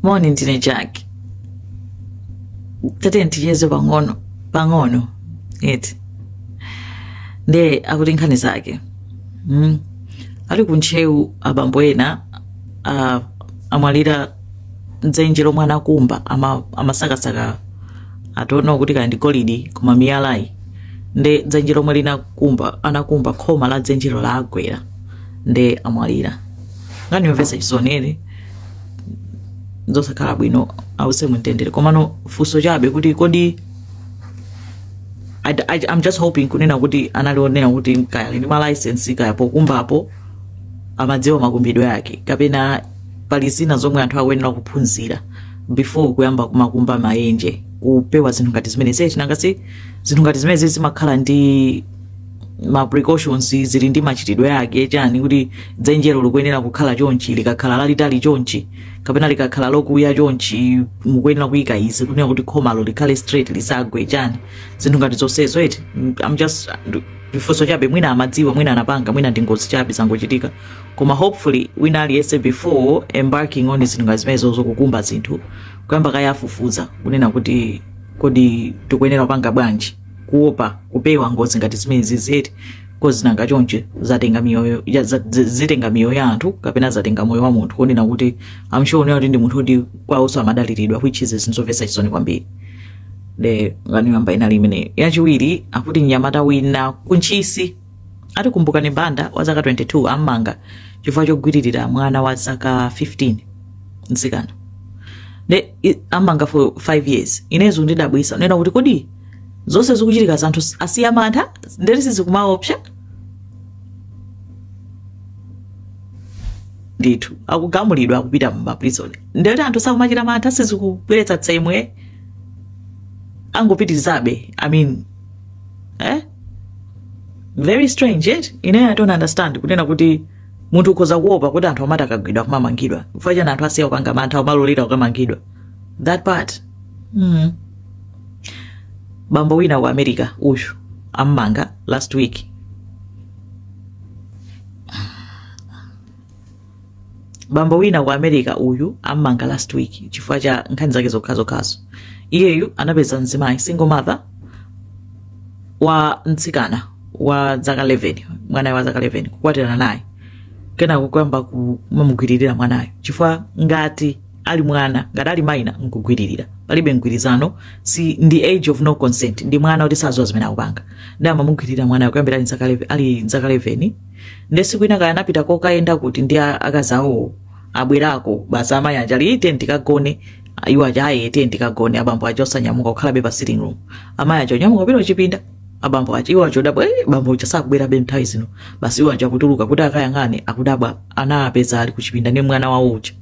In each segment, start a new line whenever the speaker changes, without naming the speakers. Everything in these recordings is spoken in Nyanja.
Moni, ndine Jack. Tate ticheze pang'ono pang'ono eti. Nde akuti nkhani zake Ali kuntcheu abambo ena amwalira dzenje lomwe anakumba, amasakasaka atono kuti kaya ndi golidi koma miyalayi, nde dzenje lomwe linakumba anakumba khoma la dzenjelo lagwera nde amwalira. Nkhani yomvetsa chisoni ere, zosakhala bwino, ause mumtendere. Komano funso chabe kuti kodi I'm just hoping kunena kuti anali onena kuti kaya ali ndi ma license, kaya pokumbapo amadziwa makumbidwe ake, kapena pali zina zomwe anthu akuyenera kuphunzira before kuyamba kumakumba maenje, kupewa zinthu ngati zimenezi. Nangasi zinthu ngati zimenezi zimakhala ndi ma precautions, zili ndi machitidwe ake chani, kuti dzenjero likuyenera kukhala chonchi, likakhala lalitali chonchi kapena likakhala lokuya chonchi mukuyenera kuyika izi kunena kuti khomalo likhale straight, lisagwe chani, zinthu ngati zonsezo eti. I'm just funso chabe, mwina amadziwa, mwina anapanga, mwina ndi ngozi chabe zangochitika. Koma hopefully wina aliyense before embarking on zinthu ngati zimenezo zokukumba zinthu, kuyamba kaya afufuza kunena kuti kodi tikuyenera kupanga bwanji kuopa kupewa ngozi ngati zimenezi zeti, kozi nanga chonchi zatenga miyoyo zitenga miyoyo ya anthu kapena zatenga moyo wa munthu onena kuti I'm sure onena kuti ndi munthu kuti kwawonso amadaliridwa, which is zinthu zomvetsa chisoni kwambiri. De nkhani yoyamba inali imeneyo. Yachiwiri akuti mnyamata wina kuntchisi ati Kumbukani Banda wa zaka 22 ammanga chifukwa chogwiririra mwana wa zaka 15 mtsikana, nde ammanga for 5 years. Inezo ndidabwisa nena kuti kodi zonse zikuchitika zanthu asiya mantha ndeti sizikumaopsa ndithu, akugamulidwa akupita mma prison, ndeti anthu sakumachita mantha, sizikubweretsa tsemwe, angopitirizabe. I mean, Very strange eti. Ine I don't understand kunena kuti munthu ukhoza kuopa kuti anthu amati akagwidwa kumamangidwa, chifukwa chani anthu asiya kupanga mantha, umalolera kukamangidwa that part. Bambo wina ku America uyu ammanga last week. Bambo wina ku America uyu ammanga last week chifukwa cha nkhani zake zokhazokhazo. Iyeyu anapeza mzimayi, single mother wa mtsikana wa zaka 11, mwanayo wa zaka 11, kukwatirana naye, kenako kuyamba kumamugwiririra mwanayo, chifukwa ngati ali mwana, ngati ali minor nkugwiririra, palibe mgwirizano, si ndi age of no consent, ndi mwana kuti sadziwa zimene akupanga, ndi amamugwiririra mwanayo kuyambira ali zaka 11. Ndi siku ina kaya anapita kokayenda kuti ndi akazi awowo, abwerako basi, amayi aja ali ite ndikagone, iwo aja ayi ite ndikagone, abambo aja osanyamuka, kukhalabe pa sitting room, amayi aja onyamuka kupita kuchipinda, abambo aja iwo aja odabwa, bambo uja sakubwerabe nthawi zino. Basi iwo aja kutuluka kuti akayang'ane, akudabwa anapeza ali kuchipinda ndi mwana wawo uja.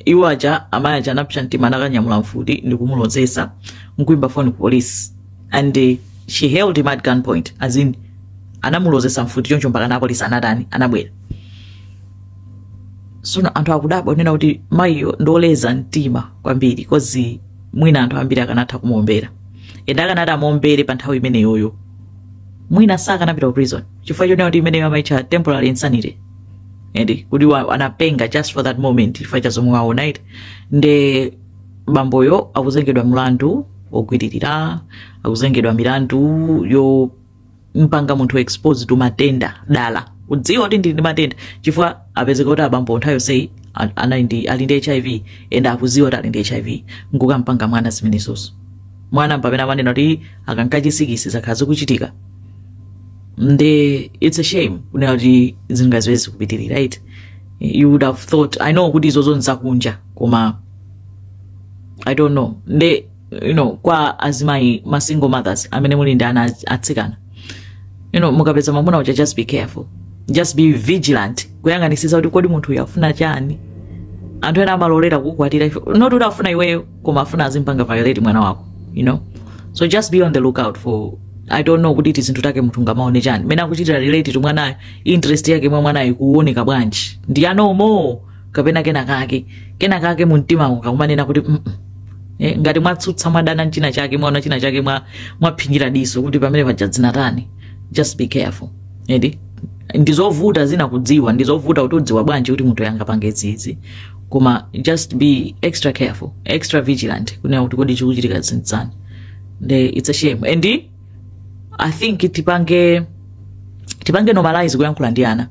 Iwo aja amayi aja anapsa mtima, anakanyamula mfuti ndikumulozesa nkuimba foni ku polisi, and she held him at gunpoint, as in anamulozesa mfuti choncho mpaka na apolisi anatani, anabwera. Sono anthu akudabwa kunena kuti mayiyo ndoleza mtima kwambiri, 'cause mwina anthu ambiri akanatha kumuombera, and akanati amuombere pa nthawi imeneyoyo mwina sakanapita ku prison, chifukwa chonena kuti imeneyo amaitcha temporary insanity and kuti anapenga just for that moment chifukwa cha zomwe waona iti. Nde bamboyo akuzengedwa mlandu wogwiririra, akuzengedwa milandu yo mpanga munthu exposed to matenda dala, kudziwa kuti ndili ndi matenda, chifukwa apezeka kuti abambo nthawi yonseyi ali ndi HIV and akudziwa kuti ali ndi HIV, nkukampanga mwana zimenezozo. Mwana pamene amanena kuti akankachisikisi zakhala zikuchitika. Nde it's a shame kunena kuti zinthu ngati zimenezi zikupitirira, right? You would have thought, I know kuti izozo nzakunja, koma I don't know. Nde kwa azimayi, ma single mothers amene muli ndi ana atsikana, mukapeza mwamuna uja, just be careful, just be vigilant, kuyang'anisisa kuti kodi munthu uyu afuna chani. Anthu ena amalolera kukukwatira, not kuti afuna iweyo, koma afuna azimpanga violate mwana wako. So just be on the lookout for, I don't know kuti tizinthu take munthu ngamaone chani mene akuchitira relate to mwanayo, interest yake mwa mwanayo kuoneka bwanji, ndi anomo kapena kena kake, kena kake mumtima kakumanena kuti Ngati mwatsutsa, mwadana mchina chake, mwaona china chake, mwaphinyira diso kuti pamene paja zinatani, just be careful edi. Ndizovuta zina kudziwa, ndizovuta kuti udziwa bwanji kuti munthu yangapange izizi. Koma just be extra careful, extra vigilant kunena kuti kodi chikuchitika zinzani. Nde it's a shame, and I think tipange normalize kuyankhula ndi ana,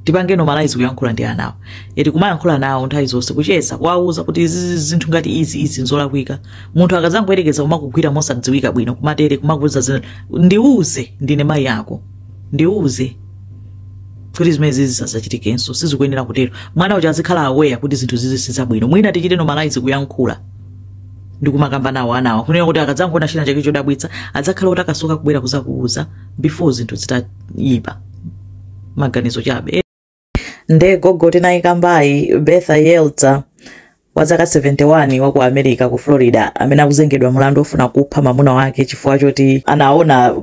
tipange normalize kuyankhula ndi anawo eti, kumayankhula nawo nthawi zonse, kucheza, kuwauza kuti izi zinthu ngati izi, izi nzolakwika. Munthu akadzangoyerekeza kumakugwira mosadziwika bwino, kumatere, kumakuuza zinthu, ndiuze, ndine mayi ako, ndiuze kuti zimene zizi zisadzachitikenso, sizikuyenera kutero. Mwana uja azikhala aware kuti zinthu zizi sizabwino. Mwina tichite normalize kuyankhula ndi kumakamba nawo anawa, kunena kuti akadzangoona china chake chodabwitsa, adzakhala kuti akasuka kubwera kuzakuuza before zinthu zitayipa. Maganizo chabe. Nde gogo tinayikambayi, Bertha Yeltsa wa zaka 71 wa ku America, ku Florida, amene akuzengedwa mulandu ofuna kupha mamuna wake chifukwa choti anaona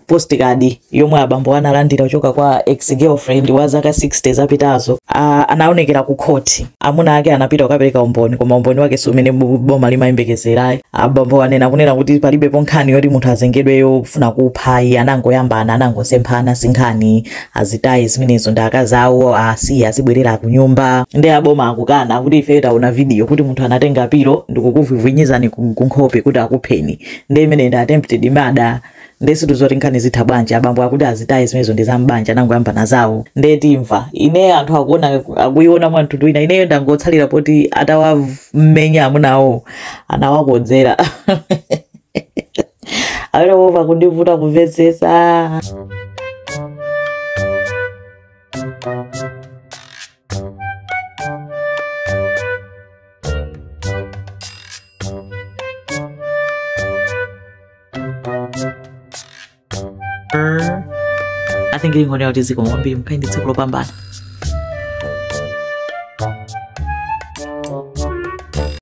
postcard yomwe abambo analandira kuchoka kwa ex girlfriend wa zaka 60 zapitazo. Anaonekera ku khoti. Amuna ake anapita kukapereka umboni, koma umboni wake si umene boma limayembekezerayi. Abambo anena kunena kuti palibepo nkhani yoti munthu azengedwe yofuna kupha iye, anangoyambana, anangosemphana, sinkhani, azitayi zimenezo, ndi akazi awo, asiye azibwerera ku nyumba. Ndi aboma akukana kuti ife taona video kuti munthu anatenga pillow ndikukuvivwinyizani ku nkhope kuti akupheni, ndi imene ndi attempted murder. Ndesi tuzoti nkhani zitha bwanji. Abambo akuti azitayi zimenezo, ndi zambanja, anangoyambana zawo. Ndetimva ine anthu akuona, akuiona mwa mtundu wina. Ineyo ndangotsalira poti atawamenya amunawo anawakodzera amene popa kundivuta kumvetsetsa. I think ingonera kuti zikomo kwambiri, mukhale ndi tsiku lopambana.